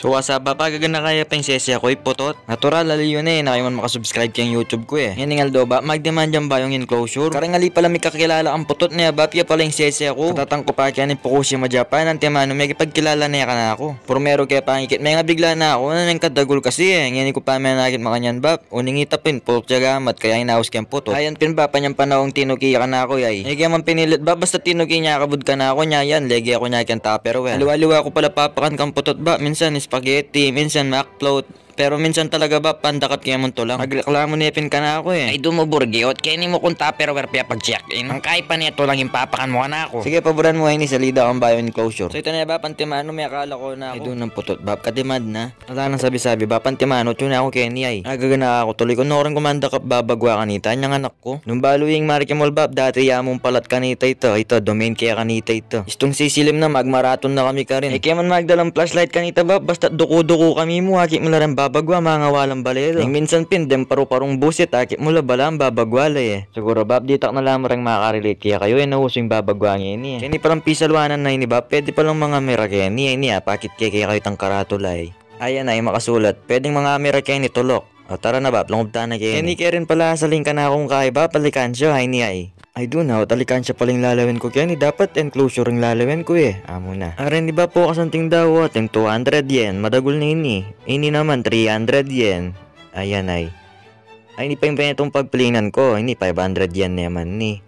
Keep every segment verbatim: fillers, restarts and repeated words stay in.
So what's up, Bap? Agagan na kaya pa ing sese ku, i Putot? Natural, ali yu ne, e na kayu man makasubscribe keng YouTube ku e. Ngening aldo, Bap, magdemand yang bayung enclosure. Kareng ali pala mikakilala kang Putot ne, Bap, ya pala ing sese ku. Katatang ku pa keni Fukushima, Japan, antimanu mekipagkilala ne kanaku. Purmeru ke pangikit me nga bigla na ku, nanu neng kadagul kasi e. Ngeni ku pa menakit makanyan, Bap. Uling ita pin, Putot ya gamat, kaya inaus keng Putot. Ayan pin, Bap, anyang panaung tinuki ya kanaku, yay. E ke man pinilit, Bap, basta tinuki ne ya kabud kanaku, nya yan, lege ku ne keng Tupperware. Aliwa-aliwa ku pala papakan kang Putot, Bap, minsan spaghetti, minsan McFloat. Pero minsan talaga, Bap, pandakap ke mung tulang. Magreklamu ne pin kanaku e. Ay, dumu burgi, ot keni mu kung Tupperware pepag-check-in. Ang kaipa ne tulang ing papakan mu kanaku. Sige, paburan mu ini, salida kang bayung enclosure. So ita ne, Bap, antimanu mekalaku na ku. Ay, dun nang Putot, Bap, kademand na. Ala nang sabi-sabi, Bap, antimanu, tune aku keni ay. Agagan na ku tuloy, kunoran ku mandakap babagwa kanita, anyang anak ku. Nung balu ing Marikimul, Bap, dati ya mung palat kanita ita, ita, domain ke kanita ita. Istung sisilim na, magmaratun na kami karin. E ke man magdalang flashlight kanita, Bap, basta duku-duku kami mu, akit mu la reng babagwa, mangawalang bale da. Ing minsan pin, deng paru-parung busit, akit mu la balang babagwa la e. Siguru, Bap, ditak na la mu reng makarelate kekayu e, nausu ing babagwa ngeni e. Keni palang pisalwanan na ini, Bap, pwede palang mangamera keni e, ini, apakit ke kekayu itang karatula e. Ayan ay, makasulat. Pwedeng mangamera keni, tulok. O, tara na, Bap, lungub tana keni. Keni ke rin pala, saling kanakung kayi, Bap, alikansya, ay ni ay. Ay, dun na, o, alikansya pala ing lalawen ku keni, dapat enclosure ing lalawen ku e. Amu na. Are ni, Bap, o, kasanting daw, o, ating two hundred yen, madagul na ini. Ini naman, three hundred yen. Ayan ay. Ay, ini pa ing penetong pagpilinan ku, ini, five hundred yen naman ni.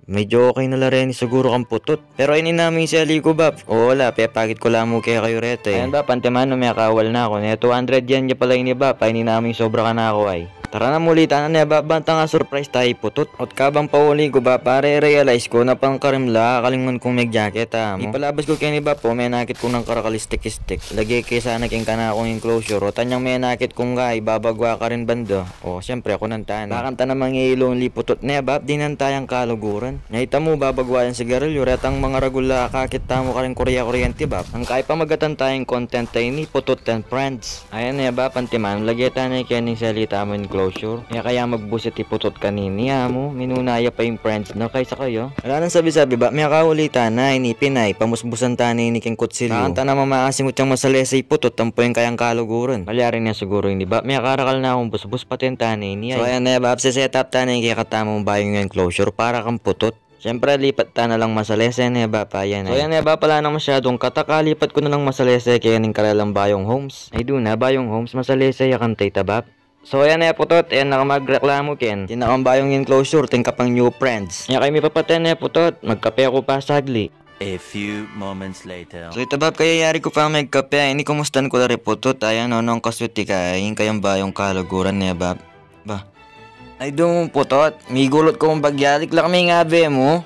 Medyo okay na la reni siguru kang Putot. Pero ini namu ing seli ku, Bap. O, ala, pepakit ku la mu kekayu reta e. Ayan, Bap, antimanu mekawal na ku. Ne two hundred yen ya pala ini, Bap. Ay, ini namu ing sobra kanaku ay. Tara na, muli tana ne, Bap, banta nga surprise ta i Putot. Ot kabang pauli ku, Bap, pare, realize ku, napangkarim la, akalingwan kung meg-jacket, a mu. Ipalabas ku keni, Bap, o, menakit ku nang karakal istik-istik. Lage ke sana keng kanakung enclosure, ot anyang menakit kung kayi, babagwa karin banda. O, siyempre, aku nang tana. Bakanta namang ilong li Putot ne, Bap, dinan tayang kaluguran. Nya ita mu, babagwa yang sigarilyo, retang mangaragul la akakit tamu karing kurya-kuryente, Bap. Ang kaipa magatan tayang content a ini, Putot and Friends. Ayan ne, Bap, antimanu, lage tana kening seli tamung enclosure. Nya kaya magbusit i Putot kanini, a mu, minuna ya pa ing Friends na kaysa kayu. Ala nang sabi-sabi, Bap, mekawali tana, ini pin ay, pamusbusan tana ini keng kutsilyu. Bakanta namang makasingut yang masalese i Putot, ampo ing kayang kaluguran. Malyari ne siguru ini, Bap, mekarakal na kung busbus, paten tana ini ay. So, ayan ne, Bap, se-set up tana ing kekatamung bayung enclosure para kang Putot. Siyempre, lipat tana lang masalese ne, Bap, ayan ay. So, ayan ne, Bap, ala nang masyadung kataka, lipat ku na lang masalese kening karelang bayung Homes. Ay, dun na, bayung Homes, masalese ya kanta ita, Bap. So, ayan ne, Putot, e na ka magreklamu ken. Atin na kang bayung enclosure, atin ka pang new friends. Nya kaymi papaten ne, Putot, magkape ku pa sagli. A few moments later. So, ita, Bap, kayayari ku pa megkape, ini kumustan ku la ri Putot, ayan, nonong kaswit ika, ing kayang bayung kaluguran ne, Bap. Ba. Ay, dun, Putot, migulut ku mung bagya, alikla kami ing abe mu.